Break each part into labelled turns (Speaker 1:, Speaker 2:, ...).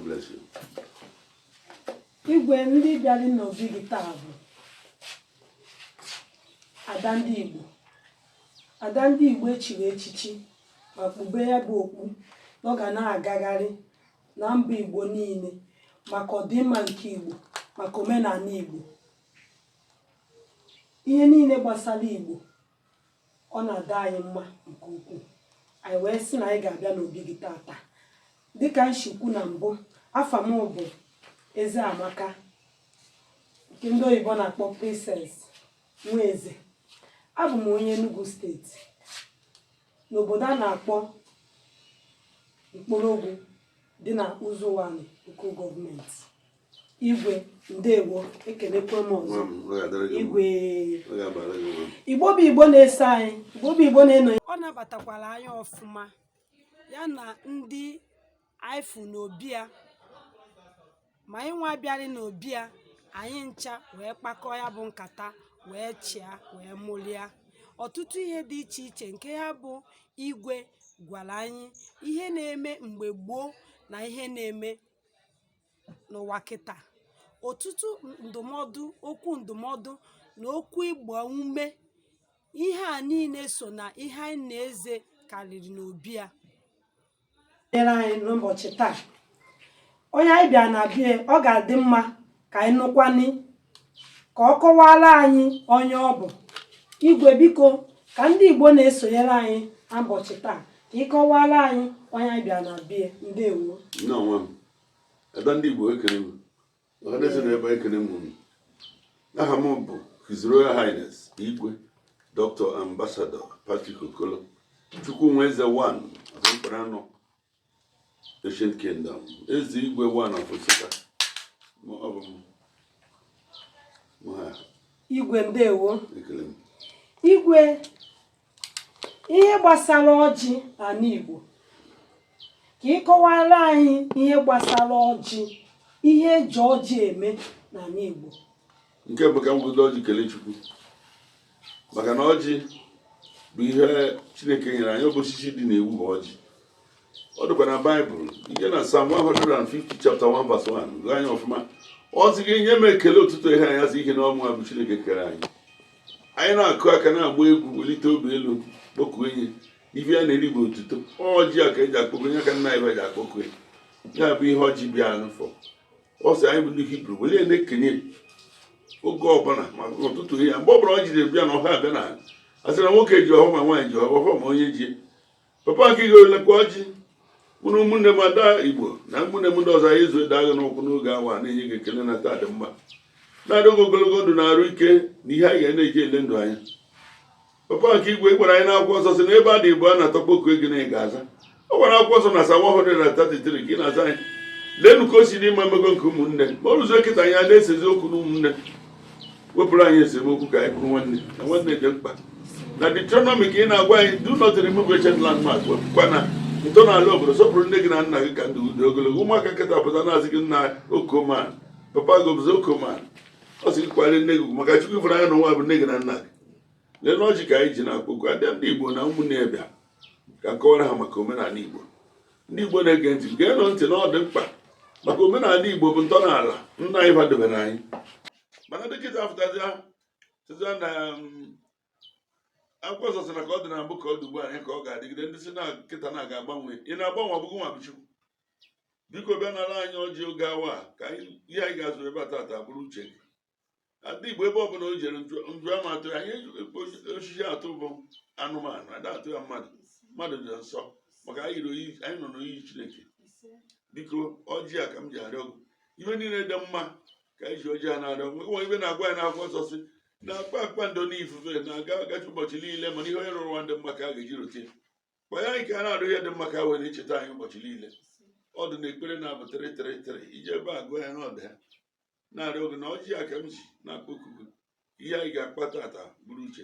Speaker 1: God bless you.
Speaker 2: Igwe, ndị bịara n'obi gị taa bụ ada ndị Igbo, ada ndị Igbo echiri echichi ma kpube ya bụ okpu na ọ ga na-agagharị na mba Igbo niile maka ọdịmma nke Igbo, maka omenala Igbo, ihe niile gbasara Igbo. Ọ na-ada anyị mma nke ukwuu. Anyị wee sị na anyị ga-abịa n'obi gị tata. Dịka m si kwu na mbụ, afa m bụ Ezeamaka, nke ndị oyibo na-akpọ Princess Nwaeze. Abụ m onye Enugu Steeti, n'obodo a na-akpọ Mkpọrọgwụ dị na Ụzọwani Local Government. Igwe, ndewo, ekelekwe m ọzọ.
Speaker 1: Nwa m, ọ ga-adịrị gị mma.
Speaker 2: Igwe.
Speaker 1: Ọ ga-abara gị mma.
Speaker 2: Igbo bụ Igbo na-eso anyị, Igbo bụ Igbo na-eno. Ọ nabatakwara anyị ọfụma, ya na ndị anyị fụ n'obi ya, ma anyị nwa bịarị n'obi ya, anyị ncha wee kpakọọ ya bụ nkata, wee chịa, wee mụlịa ọtụtụ ihe dị iche iche. Nke ya bụ igwe gwara anyị ihe na-eme mgbe gboo na ihe na-eme n'ụwa kịta, ọtụtụ ndụmọdụ, okwu ndụmọdụ na okwu ịgba ume. Ihe a niile so na ihe anyị na-eze karịrị n'obi ya nyere anyị n'ụbọchị taa. Onye anyị bịara na bie, ọ ga-adị mma ka anyị nụkwani ka ọ kọwara anyị onye ọ bụ. Igwe, biko, ka ndị Igbo na-esonyere anyị na ụbọchị taa, ka ị kọwara anyị onye anyị bịara na bie. Ndewo.
Speaker 1: Nne onwe m, ada ndị Igbo, ekene m. Ọhaneze na ebe, ekene m unu. Aha m bụ His Royal Highness Igwe Dr. Ambassador Patrick Okolo Chukwunweze one of Mkparano Ancient Kingdom, Eze Igwe one of Nsukka. Ma ọ bụ m mụ ha.
Speaker 2: Igwe, ndewo.
Speaker 1: Ekele m.
Speaker 2: Igwe, ihe gbasara ọjị n'ala Igbo, ka ị kọwara anyị ihe gbasara ọjị, ihe eji ọjị eme n'ala Igbo.
Speaker 1: Nke bụ ka m gudo ọjị kelee Chukwu, maka na ọjị bụ ihe Chineke nyere anyị. Ọ bụ osisi dị na-ewu bụ ọjị. Ọ dịkwa na Baịbụl. Ije na Psalm 150 chapter 1 verse 1, gụọ anya ọfụma, ọ sị gị nye m ekele ụtụtụ ihe anyị asị ihe na ọmụ bụ Chineke kere anyị. Anyị na-akụ aka, na-agba egwu, welite obi elu, kpọkuo enyi. Ife ya na-eri bụ otuto. Ọjị a ka eji akpọku onye ka nna anyị ji akpọku ya. Ya bụ ihe ọjị bịa n'afọ. Ọ sị anyị bụ ndị Hibru welie na-ekenye oge ọbụla, ma n'ụtụtụ ya, mgbe ọbụla ọ jiri bịa na ọha abịa na asị na nwoke ji ọhụ, ma nwaanyị ji ọhụ, ma onye ji papa nke gị olekwa ọjị. Mụ na ụmụnne m, ada Igbo, na ụmụnne m ndị ọzọ, anyị ezu ede agha n'ụkwụ n'oge awa, na-enye gị ekele na taa dị mma, na-adị oge ogologo ndụ na arụ ike na ihe anyị ga na-eji ele ndụ anyị. Papa nke igwe, ị gwara anyị n'akwụkwọ nsọ sị na ebe a dị Igbo a na-atọkpọku ego na ị ga-aza. Ọ gwara akwụkwọ nsọ na Psalm 133 ka ị na-aza anyị. Leenụ ka o si dị mma mmekọ nke ụmụnne. Ma ọ rụzie kịta, anyị a na-esezi okwu na ụmụnne. Wepụrụ anyị esemokwu ka anyị bụrụ nwanne, na nwanne dị mkpa. Na Deuteronomy ka ị na-agwa anyị, "Do not remove ancient landmark." Wepụkwa na ntọala obodo. Sọpụrụ nne gị na nna gị ka ndụ dị ogologo. Ụmụaka nkịta pụta na-asị gị nna okoman, papa gị bụzi okoman. Ọ sị gị kwale nne gị ugwu, maka Chukwu ifere anya n'ụwa bụ nne gị na nna gị. Lee na ọjị ka anyị ji na-akpọku adị ndị Igbo na ụmụnne ya bịa ka nkọwara ha maka omenala Igbo. Ndị Igbo na-ege ntị, geenụ ntị na ọ dị mkpa, maka omenala Igbo bụ ntọala nna anyị fadobere anyị. Mana ndị kịta afụtazịa sịzịa na akwụkwọ nsọ sị na ka ọ dị na mbụ ka ọ dị ugbu a ka ọ ga-adịgide. Ndị si na nkịta na-aga agbanwe, ị na-agbanwe, ọbụghị nwa bụ Chukwu. Biko, bịa nara anyị ọjị oge awa a, ka anyị ihe anyị ga-azụ ebe a tata bụrụ uche gị. Ndị Igbo, ebe ọbụla o jere nju ama atụ ya. Anyị osisi atụ bụ anụmanụ, ada atụ ya mmadụ. Mmadụ dị nsọ, maka anyị yiri oyi, anyị nọ n'oyiyi Chineke. Biko, ọjị a ka m ji arịọ gị, ihe niile dị mma ka anyị ji ọjị a na-arịọ. Nwe ibe na-agwa anyị n'akwụkwọ nsọ sị na kpakpando na ifufe na-aga agachi ụbọchị niile, mana ihe onye rụrụ nwa dị mma ka a ga-eji rote kwanye anyị, ka a na-arụ ihe dị mma ka a wee na-echeta anyị ụbọchị niile. Ọ dị n'ekpere na-abụ 333. Iji ebe a gụọ ya n'ọdụ ya, na-arịọ gị na ọjị a ka m ji na-akpọku gị, ihe anyị ga-akpa tata bụrụ uche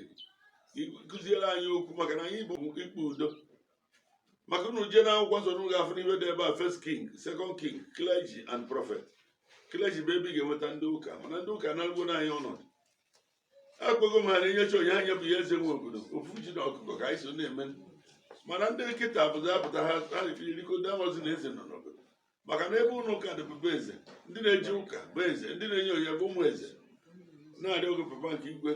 Speaker 1: gị. Kụziere anyị okwu, maka na anyị bụ ikpe udo, maka unu jee n'akwụkwọ nsọ n'ụlọ afọ n'ihe dị ebe a: First King, Second King, clergy and prophet. Clergy bụ ebe ị ga-enweta ndị ụka, mana ndị ụka analụgo anyị ọnọdụ. Akpọgo m ha na-enyecha onye ha nyebụ ya eze nwe obodo ofu ji na ọkụkọ ka anyị so na-eme. Mana ndị nkịta pụta apụta, ha ha rikodo amazi na eze nọ n'obodo. Maka na ebe ụlọ ụka dị bụ be eze, ndị na-eje ụka bụ eze, ndị na-enye onyinye bụ ụmụ eze. Na-arịọ oge, papa nke igwe,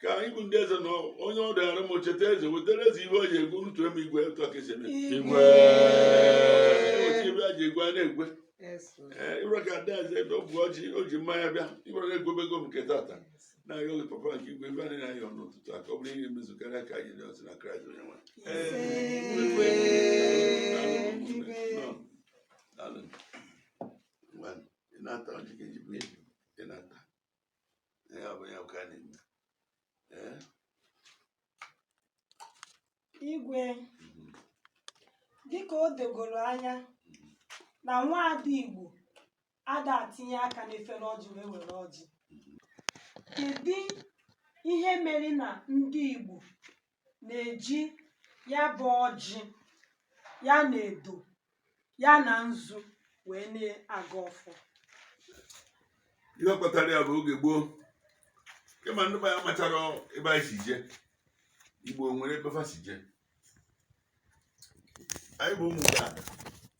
Speaker 1: ka anyị bụ ndị eze na onye ọ dịghara m cheta eze, wetara eze ihe o ji egwu ntuo m. Igwe, otu a ka esi eme.
Speaker 3: Igwe.
Speaker 1: Eweta ebe a ji egwu, a na-egwe. Ee, ịbụrụ ka ada eze ebe ọ bụ ọjị, o ji mmanya bịa, ịbụrụ na egwebego m nke tata. Na-arịọ gị, papa nke igwe, ebe anyị na-ayọ n'ụtụtụ a, ka ọ bụrụ ihe emezu karịa ka anyị dị ọsị na Kraịst onye nwe.
Speaker 2: Igwe. Igwe.
Speaker 1: Daalụ. Ngwa, ị na-ata ọjị ka eji bụ ị na-ata ya, bụ ya ka a na-eme. Ee.
Speaker 2: Igwe, dịka o dogoro anya na nwaada Igbo ada atinye aka n'efere ọjị wee were ọjị, kedu ihe mere na ndị Igbo na-eji ya bụ ọjị ya na edo ya na nzu wee na-aga ọfọ?
Speaker 1: Ihe kpatara ya bụ oge gboo, ịma ndị be anyị machara ebe anyị si jee. Igbo nwere ebe fa si jee. Anyị bụ ụmụ Gad,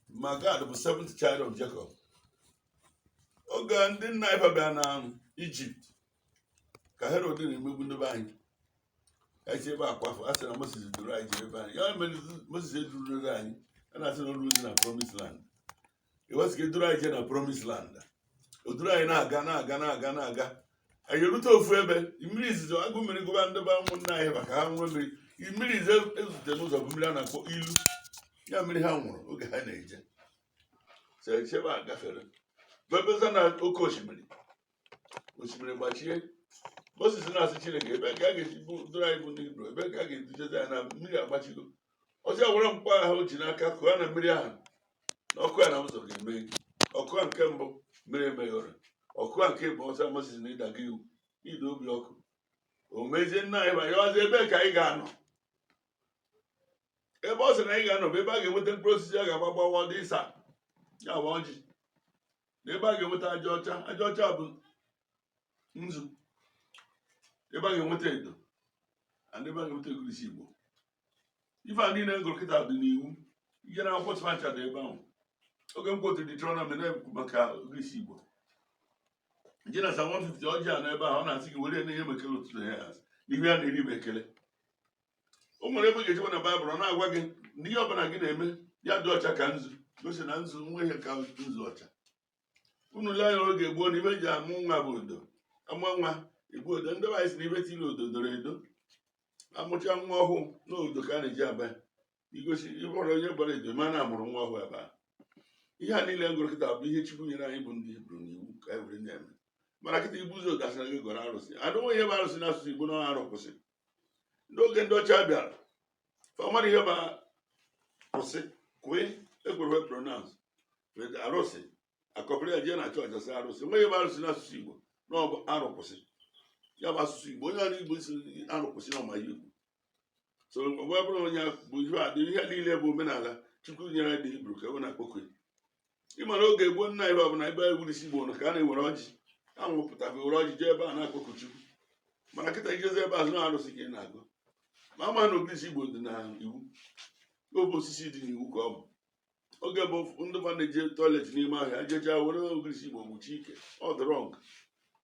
Speaker 1: ma Gad bụ seventh child of Jacob. Oge ndị nna anyị bịara na Ijipt, ka Herod na-emegbu ndị be anyị, ka anyị si ebe a kwafụ. A sị na Moses duru anyị jee ebe anyị. Ya mere Moses edururu anyị, a na-asị na olu na promised land. Ewesị eduru anyị jee na promised land, o duru anyị na-aga, na-aga, na-aga, na-aga, anyị erute ofu ebe mmiri izizo. Agụ mmiri gụba ndị be ụmụnne anyị maka ha nwee mmiri. Mmiri izo ezute n'ụzọ bụ mmiri a na-akpọ ilu ya, mmiri ha nwụrụ oge ha na-eje ebe a gafere bebeza na oke osimiri. Osimiri gbachie. Moses na-asị Chineke, ebe ka a ga-esi duru anyị bụ ndị Hibru, ebe ka a ga-edujezi anyị na mmiri agbachigo? Ọsị ya were mkpọ ahụ o ji n'aka kụọ na mmiri ahụ, na ọkụ ya na ụzọ ga-emeghe. Ọkụ a nke mbụ, mmiri emeghọrọ. Ọkụ a nke bụ ọsọ Moses na ịdaga iwu ide obi ọkụ. O mezie nna anyị ma yọwazi, ebe ka anyị ga-anọ? Ebe ọ sị na anyị ga-anọ bụ ebe a ga-enweta mkpụrụ osisi a ga-agba gbawa dị ịsa ya bụ ọjị, na ebe a ga-enweta aja ọcha. Aja ọcha bụ nzu. Ebe a ga-enweta edo and ebe a ga-enweta egwurisi Igbo. Ife a niile ngụrụ kịta dị n'iwu ije na akwụkwọ tụfancha dị ebe ahụ. Oge m kwotu Deuteronomy na-ekwu maka ogirisi Igbo, nje na Psalm 150, ọjị a n'ebe ahụ, ọ na-asị gị were na ihe mekele ụtụtụ ya n'ihu ya na-eri bụ ekele. O nwere ebe ga-echekwa na Baịbụl, ọ na-agwa gị na ihe ọbụla gị na-eme ya dị ọcha ka nzu, gosi na nzu nwa ihe ka nzu ọcha. Unu lee anya, oge gboo na ibe eji amụ nwa bụ odo. Amụ nwa, egbu odo. Ndị be anyị si na ibe tiri odo doro edo. Amụcha nwa ọhụụ na odo ka a na-eji aba ya igosi ịhụrụ onye gbara edo ma na amụrụ nwa ọhụụ ebe a. Ihe a niile ngụrụ kịta bụ ihe Chukwu nyere anyị bụ ndị Hibru n'iwu ka anyị were na-eme. Mana kịta, ibu ụzọ gasịrị gị gọrọ arụsị adịnwe. Ihe bụ arụsị n'asụsụ Igbo na arụ kwụsị. Ndị oge ndị ọcha bịara, fa mara ihe bụ kwụsị kwee ekwere pronounce arụsị, akọpịrị ya jee na chọọchị, asị arụsị. Nwe ihe bụ arụsị n'asụsụ Igbo na ọ bụ arụ kwụsị. Ya bụ asụsụ Igbo. Onye ọrụ Igbo si arụ kwụsị na ọma ihe ikwu so ọ bụrụ onye bụ ihe a dị. Ihe niile bụ omenala Chukwu nyere ndị Hibru ka ebe na-akpọkwe. Ịma na oge gboo, nna ihe ọbụla ebe ewurisi Igbo nọ ka a na-ewere ọjị anwụpụta, were ọjị jee ebe a na-akpọku Chukwu. Mana kịta, ijezi ebe azụ na arụsị ka ị na-agụ. Ma ama na ogirisi Igbo dị na iwu, obe osisi dị n'iwu ka ọ bụ. Oge bụ ndị fa na-eje toilet n'ime ahịa jecha were ogirisi Igbo gbuchi ike. Ọ dị wrong,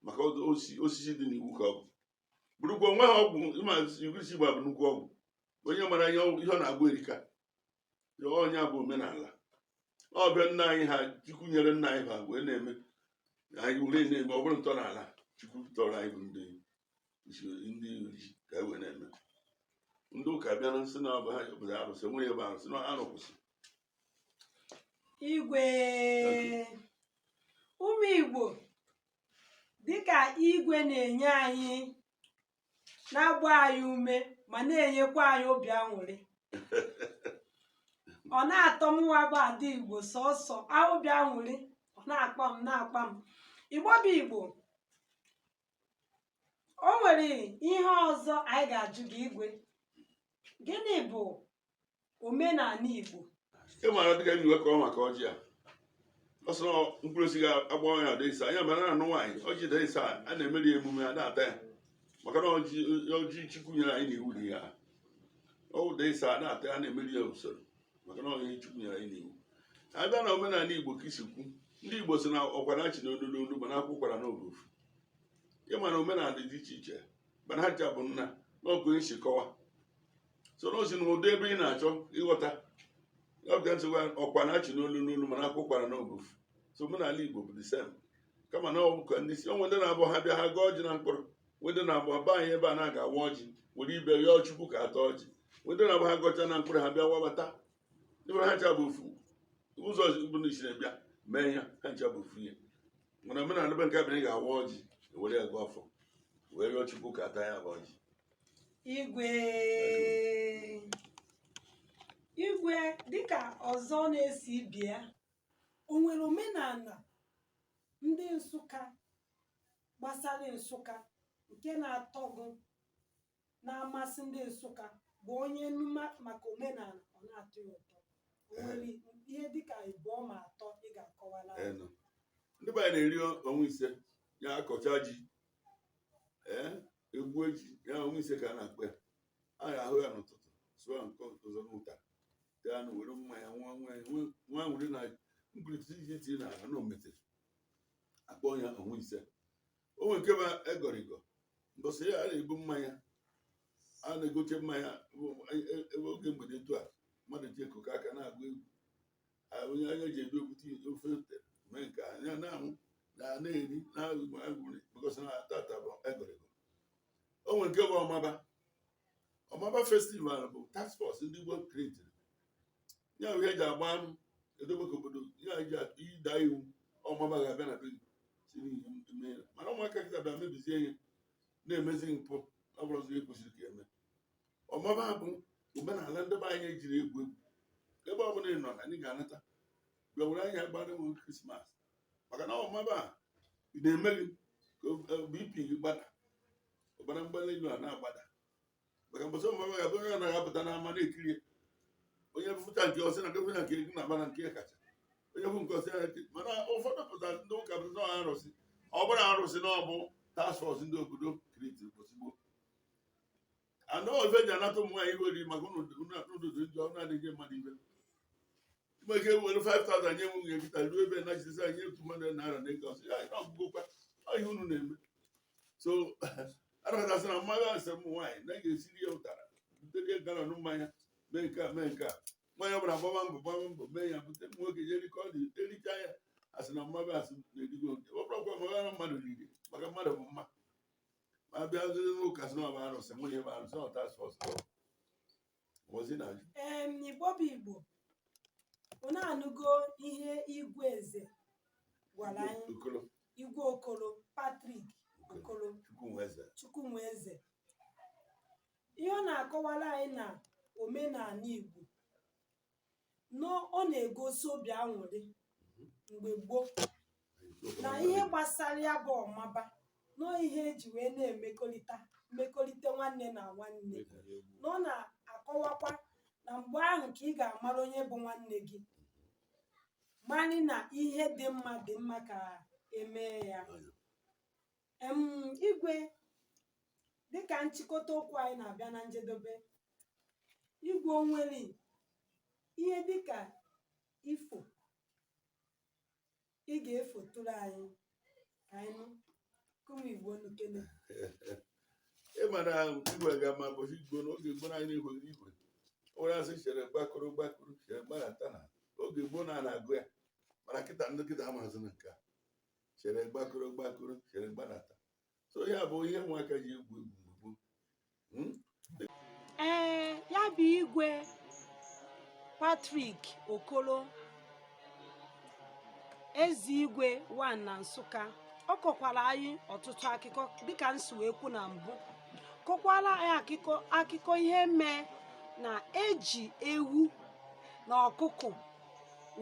Speaker 1: maka osisi dị n'iwu ka ọ bụ, bụrụkwa onwe ha ọgwụ. Ịma ogirisi Igbo bụ nnukwu ọgwụ. Onye mara ihe ọ na-agwụ erika. Onye bụ omenala ọbịa nna anyị ha, Chukwu nyere nna anyị ha wee na-eme, anyị were na-eme. Ọ bụrụ ntọala Chukwu tọrọ anyị bụ ndị ndị ojii ka anyị wee na-eme. Ndị ụka bịa na nsị na ọ bụ ha obodo arụsị nwere ebe arụsị na arụ kwụsị.
Speaker 2: Igwe, ụmụ Igbo, dịka igwe na-enye anyị, na-agba anyị ume ma na-enyekwa anyị obi aṅụrị, ọ na-atọ m nwa bụ ada Igbo sọsọ obi aṅụrị. Ọ na-akpa m, na-akpa m. Igbo bụ Igbo, o nwere ihe ọzọ anyị ga-ajụ gị, igwe. Gịnị bụ omenala Igbo?
Speaker 1: Ị maara, dịka m ji wee kọọ maka ọjị a, ọ sị na mkpụrụ osisi ga-agba ya dị ịsa anya mara na anụ nwaanyị ọjị dị ịsa, a na-emeri ya emume, a na-ata ya, maka na ọjị, ọjị Chukwu nyere anyị n'iwu dị ya, ọ dị ịsa, a na-ata ya, a na-emeri ya usoro, maka na ọjị Chukwu nyere anyị n'iwu. Abịa na omenala Igbo, ka isi kwu, ndị Igbo si na ọkwa na-achị n'olu n'olu, mana akwụ kwara n'oge ofu. Ịma na omenala dị iche iche, mana ha ncha bụ nna n'ọkụ onye si kọwa so n'osi na ụdị ebe ị na-achọ ịghọta ya bụ nsogbu. Ọkwa na-achị n'olu n'olu, mana akwụ kwara n'oge ofu. So omenala Igbo bụ the same, kama na ọ bụ ka ndị si onwe ndị na-abụ ha bịa, ha gọọ ọjị na mkpụrụ, nwe ndị na-abụ ha be anyị ebe a na-aga awa ọjị, were ibe rịọ Chukwu ka atọ ọjị, nwe ndị na-abụ ha gọcha na mkpụrụ, ha bịa wabata. Ịbụrụ ha ncha bụ ofu ụzọ bụ na isi bịa mee ya, ha ncha bụ ofu ihe. Mana omenala be nke abịa, ga-awa ọjị, were ya gọọ afọ, wee rịọ Chukwu ka ata ya bụ ọjị.
Speaker 2: Igwe, igwe, dịka ọzọ na-esi bịa, o nwere omenala ndị Nsụka gbasara Nsụka nke na-atọ gị, na-amasị ndị Nsụka, bụ onye nụma maka omenala ọ na-atọ ya ụtọ? O nwere ihe dịka ịbụọ ma atọ ị ga-akọwara anyị?
Speaker 1: Enu. Ndị be anyị na-eri ọnwa 5 ya, akọcha ji, ee, egbuo ji ya, ọnwa 5 ka a na-akpọ ya. A ga-ahụ ya n'ụtụtụ, sụọ nke ọzọ n'ụta, tee anụ, were mmanya nwa nwa nwa nwere na mkpirisi iji tinye n'ala na ometere, akpọ ya ọnwa 5. O nwere nke bụ egorigo mbọsị ya, a na-ebu mmanya, a na-egoche mmanya ebe oge mgbede etu a, mmadụ ji ekoko aka na-agụ egwu. Onye anya ji ebu ekwute ofe mee nke anya na-anwụ na na-eri na-agwụrị because na tata bụ egorigo. O nwere nke bụ ọmaba. Ọmaba festival bụ task force ndị Igbo createri ya, bụ ihe eji agba anụ edobe ka obodo ya eji ịda iwu. Ọmaba ga-abịa na be gị si n'ihe eme ya, mana ụmụaka kịta bịa mebizie ihe, na-emezi mpụ. Ọ bụrụ ọzọ ihe kwesịrị ka eme. Ọmaba bụ omenala ndị be anyị ejiri egwu egwu. Ebe ọ bụla ị nọ na anyị ga-anata bịa were anya gbara nwe Christmas, maka na ọmaba a na-eme gị ka BP gị gbada, ọbara mgbali elu a na-agbada, maka mbọsị ọmaba ga-abụ onye anaghị apụta n'ama na-ekiri ya. Onye fụta nke ọsị na nke fụta nke gị na-aba na nke kacha onye fụ nke ọsị ya, mana ụfọdụ pụtara ndị ụka pụtara na arụsị. Ọ bụrụ arụsị na ọ bụ task force ndị obodo createri ozugbo anọ ofe ji anata ụmụ nwaanyị iwe ri, maka ụnụ dị njọ, ụnụ adịghị mmadụ ibe ime ike were 5000 nye nwunye kịta ruo ebe na jidesi anyị 200 naira na ego ọsị ya na ọgwụgwọ kwa ọ ihe unu na-eme. So anakọtasị na mmanya asị ụmụ nwaanyị na ga-esiri ya ụtara, butere ya gallon mmanya, mee nke a, mee nke a, nwaanyị ọbụla gbaba mbọ, gbaba mbọ mee ya, bute ụmụ nwoke je erikọ dị ericha ya, asị na mmaba asị na-erigo nke ọ bụrụkwa maka mmadụ riri, maka mmadụ bụ mma. Ma bịa n'ụka sị na ọ bụ arụsị, nwunye bụ arụsị, ọ task force ọzi na ajụ.
Speaker 2: Igbo bụ Igbo, unu anụgo ihe Igwe Eze gwara anyị.
Speaker 1: Okolo.
Speaker 2: Igwe Okolo, Patrick Okolo.
Speaker 1: Chukwueze.
Speaker 2: Chukwueze, ihe ọ na-akọwara anyị na omenala Igbo nọ, ọ na-egosi obi aṅụrị mgbe gboo na ihe gbasara ya bụ ọmaba nọ, ihe eji wee na-emekọrịta mmekọrịta nwanne na nwanne, na ọ na-akọwakwa na mgbe ahụ ka ị ga-amara onye bụ nwanne gị, marị na ihe dị mma dị mma ka emee ya. Igwe, dịka nchịkọta okwu anyị na-abịa na njedebe, igwe, o nwere ihe dịka ifo ị ga-efotụrụ anyị ka anyị nụ, ka ụmụ Igbo nukene?
Speaker 1: Ị ma na igwe ga-ama ụbọchị gboo, n'oge gboo na anyị na-enweghị igwe. O nwere asị chere gbakọrọ gbakọrọ chere gbadata na oge gboo na a na-agụ ya, mana kịta ndị kịta amaghịzị na nke a chere gbakọrọ gbakọrọ chere gbadata. So ya bụ ihe ụmụaka ji egwu egwu mgbe gboo.
Speaker 2: Ee, ya bụ Igwe Patrick Okolo, eze igwe one na Nsụka, ọ kọkwara anyị ọtụtụ akụkọ dịka nsi wee kwu na mbụ, kọkwara anyị akụkọ ihe mee na eji ewu na ọkụkọ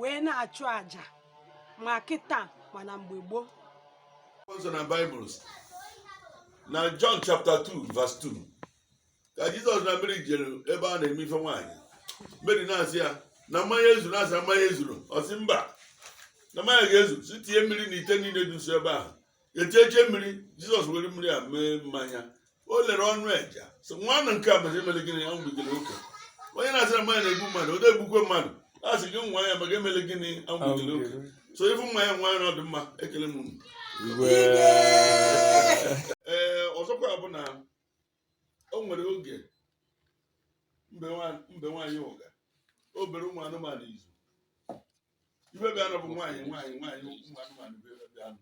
Speaker 2: wee na-achụ àjà, ma kịta mana mgbe gboo.
Speaker 1: Akwụkwọ nsọ na Baịbụl, na John chapter 2 verse 2, ka Jizọs na Mary jere ebe a na-eme ife nwaanyị. Mary na-asị ya na mmanya ezuru, na-asị na mmanya ezuru. Ọ sị mba, na mmanya ga-ezu, si tinye mmiri na ite niile dị nso ebe ahụ. Etieche mmiri, Jizọs were mmiri a mee mmanya. O lere ọnụ eja so nwanne nke a mere, mere gịnị? Ya nwubigere oke. Onye na-asị na mmanya na-egbu mmadụ, ọ na-egbukwe mmadụ. A sị gị nwa ya maka emele gịnị, anwụgịrị oke. So ịfụ nwa ya nwa ya na ọ dị mma. Ekele m unu.
Speaker 3: Igwe.
Speaker 1: Ee, ọzọkwa bụ na o nwere oge mbe nwaanyị ụga o bere ụmụ anụmanụ izu. Ife bịa nọ bụ nwaanyị nwaanyị nwaanyị, ụmụ anụmanụ bịa nọ,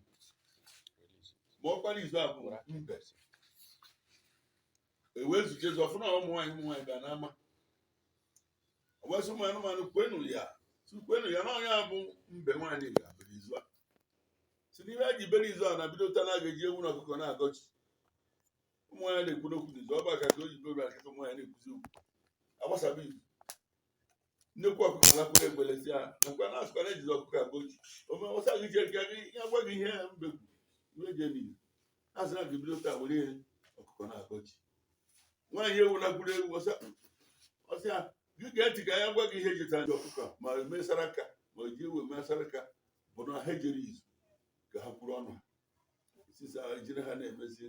Speaker 1: ma ọ kpara izu a bụ mbe ewee zukezi ọfụna ụmụ nwaanyị bịa n'ama. Ọ gbasị ụmụ anụmanụ, kwenu ya, si kwenu ya na onye a bụ mbe nwaanyị ga-abere izu a, si n'ihe a ji bere izu a na bido taa na a ga-eji ewu na ọkụkọ na-agọchi. Ụmụ nwaanyị na-ekwu n'okwu n'izu ọ bụ aka ka o ji bere akịta. Ụmụ nwaanyị na-ekwuzi okwu agbasaba izu. Nnekwu ọkụkọ lakwuru egbelesi ya nakwa na asịkwa na ejizi ọkụkọ agọchi ome ọsọ gị jere ka gị ya gwa gị ihe mbe kwuru. Iwe je n'izu a sị na ga-ebido taa were ọkụkọ na-agọchi. Nwaanyị ewu lakwuru ewu ọsọ ọsị ya gị gee ntị ka ya gwa gị ihe ejitara ji ọkụkọ ma emesara aka ma ji ewu emesara aka bụ na ha ejere izu ka ha kwuru ọnụ ha sisa jiri ha na-emezi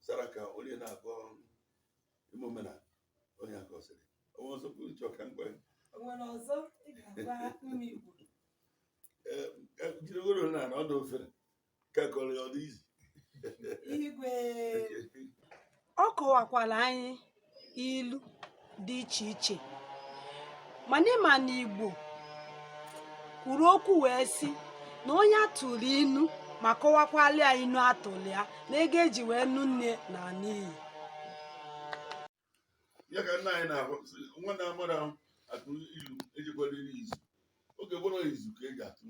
Speaker 1: saraka, onye na-akọ ime omenala onye akọsịrị onwe ọzọ kwuru chọ ka m gwa ya.
Speaker 2: O nwere ọzọ ị ga-agwa ụmụ Igbo?
Speaker 1: Ee, jirigoro na na ọdụ ofere ka kọrọ ya ọ dị izi.
Speaker 2: Igwe, ọ kọwakwara anyị ilu dị iche iche, mana ịma na Igbo kwuru okwu wee sị na onye atụrụ inu ma kọwakwala ya inu atụrụ ya na ego eji wee nụ nne na n'iyi.
Speaker 1: Ya ka nna anyị na-ahụ sị, nwa na-amara atụ ilu ejikwala ilu izu oge gboro izu ka eji atụ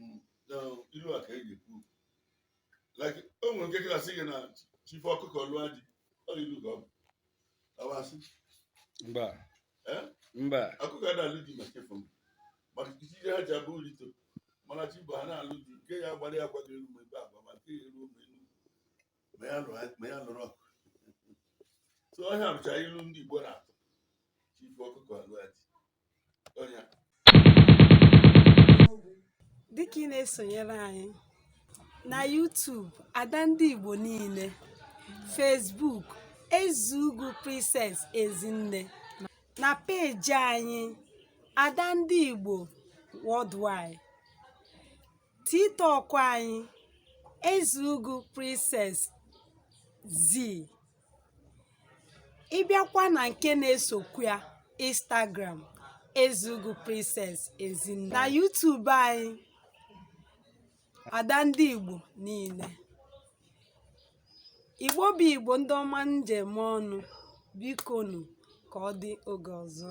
Speaker 1: na ilu a ka eji ekwu. Like o nwere nke klasị gị na chife ọkụkọ lụọ di, ọ ilu ka ọ bụ awasị.
Speaker 3: Mba.
Speaker 1: Eh?
Speaker 3: Mba.
Speaker 1: Akụkọ a na-alụ di ma chefu m maka ichije ha ji abụ urito, mana chi bụ ha na-alụ di nke ya agbara ya akwa ga-eru ma ebe agba ma nke ya eruo ma elu ma ya lụrụ ọkụ. So ọhịa bụcha ilu ndị Igbo na-atụ, chifu ọkụkọ alụọ di ọnya.
Speaker 2: Dịka ị na-esonyere anyị na YouTube, Ada Ndị Igbo niile, Facebook, Ezeugwu Princess Ezinne, na peji anyị, Ada Ndị Igbo Worldwide, TikTok anyị, Ezeugwu Princess Z, ịbịakwa na nke na-esokwu ya, Instagram, Ezeugwu Princess Ezinne, na YouTube anyị, Ada Ndị Igbo niile. Igbo bụ Igbo, ndị ọma njem ọnụ, bikonu ka ọ dị oge ọzọ.